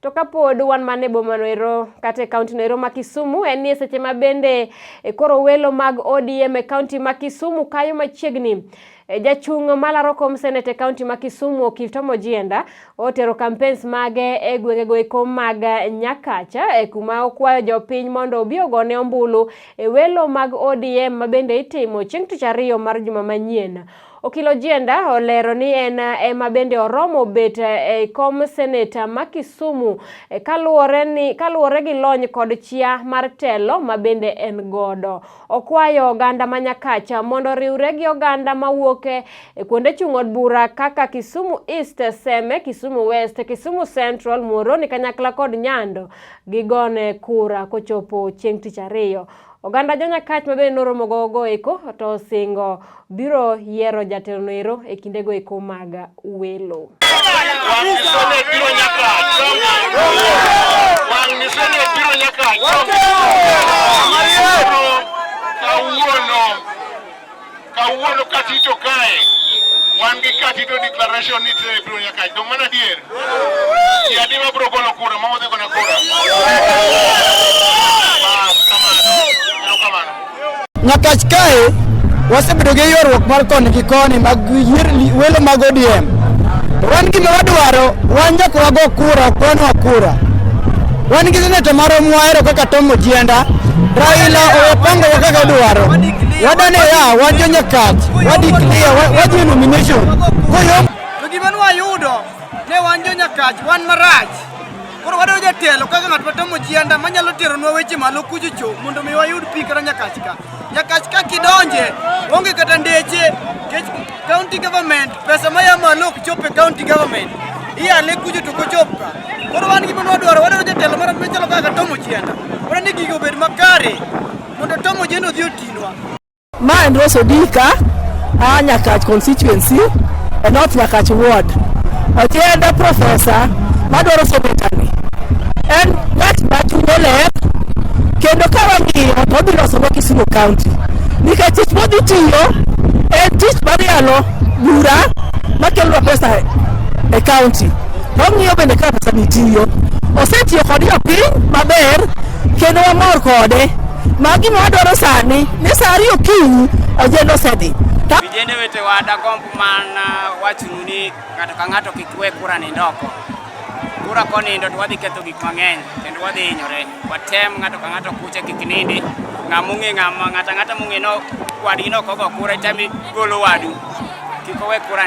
To kapod wan mana e boma noero kata e kaunti noero ma Kisumu, en ni e seche ma bende koro welo mag ODM e kaunti ma Kisumu kayo machiegni. Jachung' malaro kom senet e kaunti ma Kisumu Okil Tom Ojienda otero campaigns mage e gwengego eko mag Nyakacha e kuma okwayo jopiny mondo obi ogone ombulu e welo mag ODM ma bende itimo chieng' tich ariyo mar juma manyien. Okil Ojienda olero ni en ema bende oromo bet e kom seneta ma Kisumu kaluwore gi lony kod chia mar telo ma bende en godo. Okwayo oganda ma Nyakacha mondo oriwre gi oganda mawuok e kuonde chung' od bura kaka Kisumu East, Seme, Kisumu West, Kisumu Central, Muhoroni kanyakla kod Nyando gigone kura kochopo chieng' tich ariyo. Oganda jo Nyakach ma bende noromo gogo eko to osingo biro yiero jatelo noero e kindego eko mag welo. Wang' Senate biro nyaka Wang' Senate biro nyaka kawuono kawuono katito kae wan gi katito declaration ni Senate biro nyaka dong mana adier ji adi mabiro golo kura ma wadhi gono kura. Bas, kamano, erokamano. Nyakach kae wasebedo gi ywaruok mar koni gi koni mag welo mag ODM. To wan gima wadwaro, wan jok wago kura, ok kwanwa kura. Wan gi seneta marwa mwahero kaka Tom Ojienda, Raila owe pangowa kaka odwaro. Wadane ya, wan jo Nyakach, wa declare, wadhi e nomination. Koyom To gima nwayudo ne wan jo Nyakach wan marach. Koro wadwaro jatelo kaka ng'at ma Tom Ojienda manyalo teronwa weche malo kuchocho mondo mi wayud pi kata Nyakach ka. Nyakach ka kidonje onge kata ndeche kech county government pesa maya malo ok chop e county government. Iyale kucho to ok ochop ka. Koro wan gima nwadwaro, wadwaro jatelo moro machalo kaka Tom Ojienda. Wadwaro ni gigo obed makare mondo Tom Ojienda odhi otinwa. Ma en Rose Odika, a Nyakach constituency, e North Nyakach ward. Ojienda profesa madwaro seneta ni. En ng'at ma chunye ler kendo ka wang'iyo to odhi loso ne Kisumu County. Nikech tich modhi tiyo en tich mar yalo bura makelonwa pesa e county. To ong'iyo bende kaka pesa ni tiyo. Osetiyo kod jopiny maber kendo wamor kode. Ma gima wadwaro sani ni sa 2 okinyi Ojienda osedhi. Vijende wetewa, dagomb mana wachonu ni ng'ato ka ng'ato kik we kura nind oko. Kura konindo to wadhi ketho gik mang'eny kendo wadhi hinyore. Watem ng'ato ka ng'ato kucha kik nindi. Ng'ama ong'e ng'ama ng'ato ang'ata mong'e no wadgi no ok ogo kura item igolo wadu. Kik owe kura.